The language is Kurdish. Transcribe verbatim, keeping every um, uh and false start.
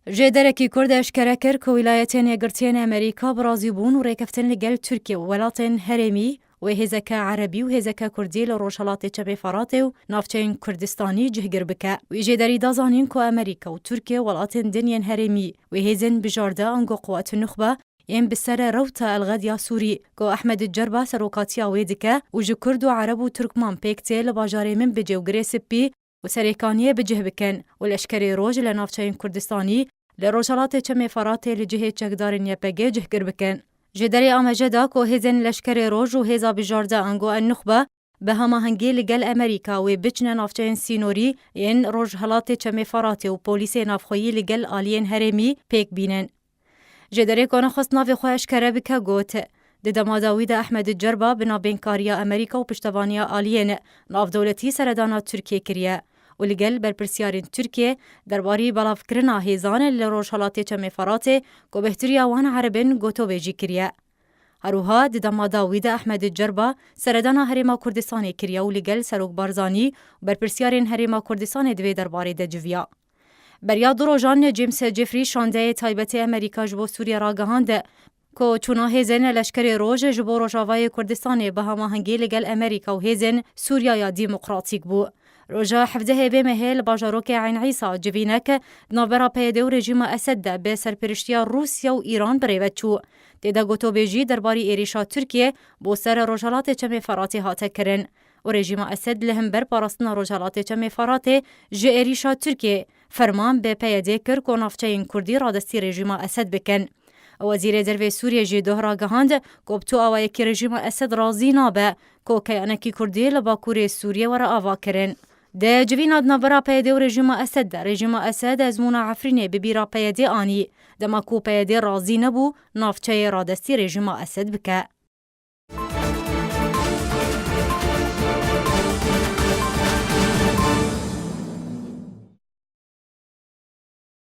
Jêderekî Kurd eşkere kir ku Wîlayetên Yekgirtiyên Amerîka bi razîbûn û rêkeftin li gel Tirkiye û welatên herêmî wê hêzeke erebî û hêzeke kurdî li Rojhelatê Çemê Feratê û navçeyên Kurdistanî cihgir bike. Wî jêderî da zanîn ku Amerîka û Tirkiye welatên din yên herêmî wê hêzên bijarde ango quwet nuxbe yên bi ser rewta El Xedya Sûrî ku Ehmed Cerba serokatiya wê dike û ji Kurd û Ereb û Tirkman pêk tê li bajarê Minbicê û Girê Sipî û Serêkaniyê bi cih bikin û leşkerê roj li navçeyên Kurdistanî li Rojhelatê Çemê Feratê li cihê çekdarên Y P G cihgir bikin. Jêderê amaje da ku hêzên leşkerê roj û hêza bijarde ango en nuxbe bi hemahengî li gel Amerîka wê biçine navçeyên sînorî yên Rojhelatê Çemê Feratê û polîsê navxweyî li gel aliyên herêmî pêk bînin. Jêderê ku nexwest navê xwe eşkere bike got, di dema dawî de Ehmed Cerba bi navbênkariya Amerîka û piştevaniya aliyên navdewletî seredana Tirkiyê kiriye û li gel berpirsiyarên Tirkiyê derbarî belavkirina hêzan li Rojhelatê Çemê Feratê ku bêhtiriya wan Ereb in gotobêjî kiriye. Her wiha di dema dawî de Ehmed Cerba seredana Herêma Kurdistanê kiriye û li gel Serok Barzanî û berpirsiyarên Herêma Kurdistanê di vê derbarê de civiya. Beriya du rojan James Jeffrey şandeyê taybetê Amerîka ji bo Sûriye ragihand ku çûna hêzên leşkerê roj ji bo Rojavayê Kurdistanê bi hemahengî li gel Amerîka û hêzên Sûriya ya Demokratîk bû. Roja hevdehê vê mehê li bajarokê Eyn Îsa civînek di navbera P Y D û rejîma Esed de bi serpiriştiya Rûsya û Îran bi rê ve çû. Tê de gotobêjî derbarî êrîşa Tirkiyê bo ser Rojhelatê Çemê Feratê hate kirin û rejîma Esed li hember parastina Rojhelatê Çemê Feratê ji êrîşa Tirkiyê ferman bi P Y D kir ku navçeyên Kurdî radestî rejîma Esed bikin. Wezîrê Dervê Sûriyê jî doh ragihand ku bi tu awayekî rejîma Esed razî nabe ku keyanekî Kurdî li Bakurê Sûriyê were avakirin. Di civîna di navbera P Y D û rejîma Esed de, rejîma Esed ezmûna Efrînê bi bîra P Y D anî, dema ku P Y D razî nebû navçeyê radestî rejîma Esed bike.